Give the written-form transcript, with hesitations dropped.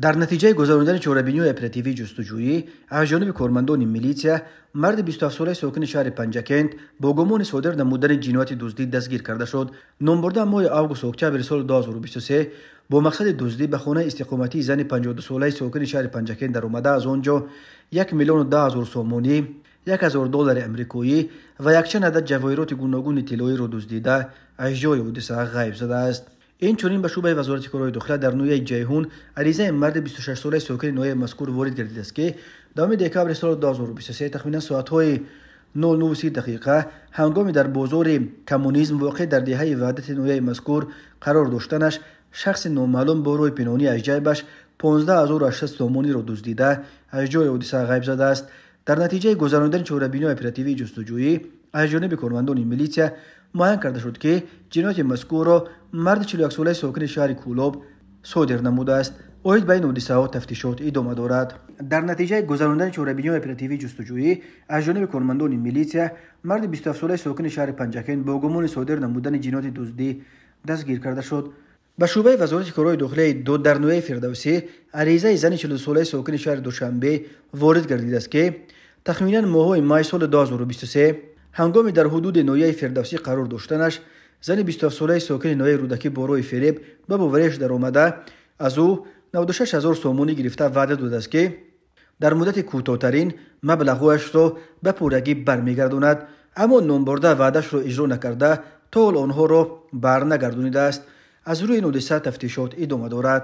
Дар натиҷаи гузаронидани чорабиниҳои оперативии ҷустуҷӯӣ аз ҷониби кормандони милитсия марди 27-солаи сокини шаҳри Панҷакент бо гумони содир намудани ҷинояти дуздӣ дастгир карда шуд. Номбурда моҳи август-октябри соли 2023 бо мақсади дуздӣ ба хонаи истиқоматии зани 52-солаи сокини шаҳри Панҷакент даромада аз он ҷо 1 миллиону 10 ҳазор сомонӣ, 1 ҳазор доллари амрикоӣ ва якчанд адад ҷавоҳироти гуногуни тиллоиро дуздида аз ҷои ҳодиса ғайб задааст. Инчунин ба шӯъбаи вазорати корҳои дохила дар ноҳияи Ҷайҳун аризаи марди 26-солаи сокини ноҳияи мазкур ворид гардидааст, ки 10 декабри соли 2023 тахминан соатҳои 09:30 дақиқа ҳангоми дар бозори коммунизм воқеъ дар деҳаи Ваҳдати ноҳияи мазкур қарор доштанаш шахси номаълум бо роҳи пинҳонӣ аз ҷайбаш 15800 сомониро дуздида аз ҷои ҳодиса ғайб задааст. Дар натиҷаи гузаронидани чорабиниҳои оперативии ҷустуҷӯӣ аз ҷониби кормандони милитсия муайян карда шуд, ки ҷинояти мазкурро марди 41-солаи сокини шаҳри Кӯлоб содир намудааст. Оид ба ин ҳодисаҳо тафтишот идома дорад. Дар натиҷаи гузаронидани чорабиниҳои оперативии ҷустуҷӯӣ аз ҷониби кормандони милитсия марди 27-солаи сокини шаҳри Панҷакент бо гумони содир намудани ҷинояти дуздӣ дастгир карда шуд. Ба шӯъбаи вазорати корҳои дохилаи ду дар ноҳияи Фирдавсӣ аризаи зани 42-солаи сокини шаҳри Душанбе ворид гардидааст, ки тахминан моҳҳои май соли 2023 ҳангоми дар ҳудуди ноҳияи Фирдавсӣ қарор доштанаш зани 27-солаи сокини ноҳияи Рӯдакӣ бо роҳи фиреб ба боварияш даромада аз ӯ 96 ҳазор сомонӣ гирифта ваъда додааст, ки дар муддати кӯтоҳтарин маблағҳояшро ба пуррагӣ бармегардонад, аммо номбурда ваъдаашро иҷро накарда то ҳол онҳоро барнагардонидааст. Аз рӯи ин ҳодиса тафтишот идома дорад.